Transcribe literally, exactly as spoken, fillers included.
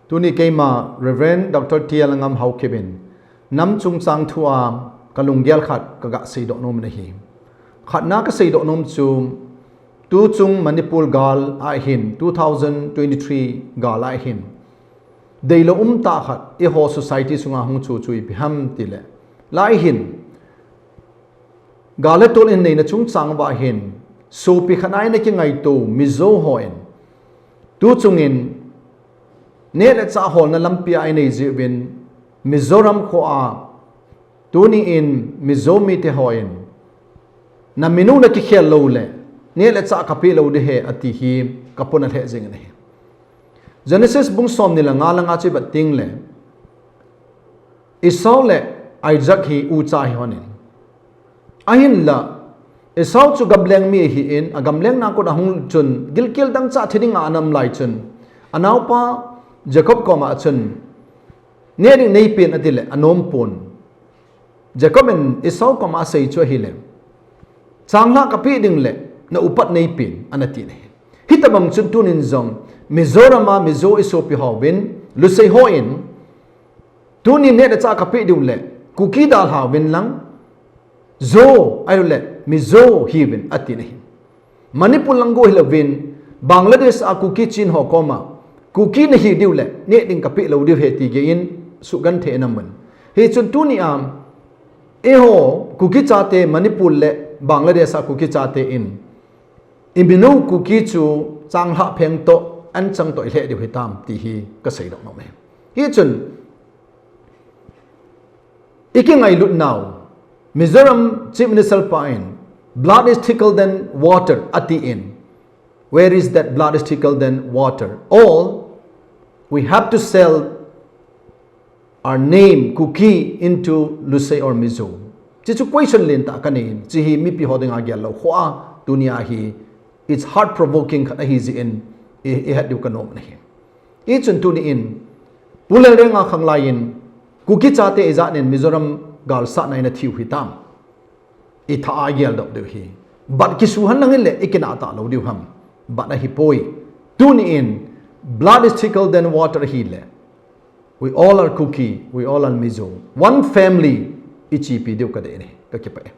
Tuni keima Reverend Doctor T L Ngam Haokip in nam chungchang thu a kalunggel khat kaga seidoh nom in ahi. Khatna kaseidoh nom chu tuchung Manipur gal ahin, two thousand twenty-three gal ahin, deilou umtah khat eiho society sunga hung chu chu ipi ham tile, lai hin gal le tol in neina chungchang uva hin sopi khat a eina kingaito Mizo hon tuchungin neh le chah holna lampi a einei jeh uvin Mizoram kho a tuni in Mizo mite hon na minu na kikhel lou le neh le chah kapeh lou ding ahi ati hi kapona lheh jing in ahi. Genesis bung somni le nga langa chu ivet tengle Esau le Isaac hi ucha hi hon in, ahinla Esau chu gamleng mi ahin, agamleng na kon ahung chun gilkel dangchah thi dinga anam lai chun anaopa Jacob koma chun neh ding neipen atile anom pon. Jacob in Esau koma asei chu ahile, changlhah kapeh ding le na upat neipen ana ti ahi. Hitobang chun tunin jong Mizoram a Mizo isopi hon, Lusei hon, tuni neh le chah kapeh diu le Kuki dalha uvin lang, Zo ahiloule Mizo hiuvin ati ahi. Manipur lang go hilouvin Bangladesh a Kuki Chin ho koma Kuki nahi diu le neh ding kapeh lou diu ahi ti geiyin suhgenthei ana mun. Hichun tuni a eiho Kuki chate Manipur le Bangladesh a Kuki chate in iminu Kuki chu changlhah pheng toh anchang toh ilheh diu hitam ti hi kaseidoh nom e. Hichun ikingailut nau, Mizoram Chief Minister pa in, blood is thicker than water ati in. Where is that blood is thicker than water? Or we have to sell our name Kuki into Lusei or Mizo? Chi chu question lentah kanei in, chi hi mipi ho dinga gel lou kho a, tunia hi it's heart provoking khat ahi jeh in i, ihet diu kanom ahi. Hichun tuni in Pu Lalrenga khanglai in Kuki chate ijat in Mizoram galsatna in athiu hitam? Itha a igeldoh diu hi. Bat kisuhhan lang in le ikinah talou diu ham? Bat ahipoi. Tuni in blood is thicker than water ahile, we all are Kuki, we all are Mizo. One family ichepi diu kadei ahi, kakipah e.